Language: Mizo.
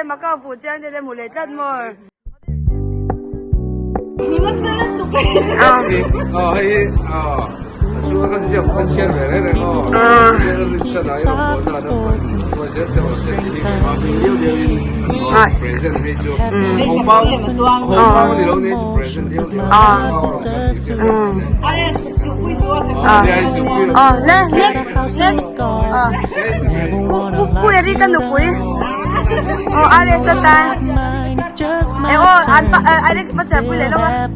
Macau fuh chiang te te hmu leh tlat maw. Le next next Pu Eric ka nupui aw RS a tan e aw an pa Eric hmasa pui leh lawk a.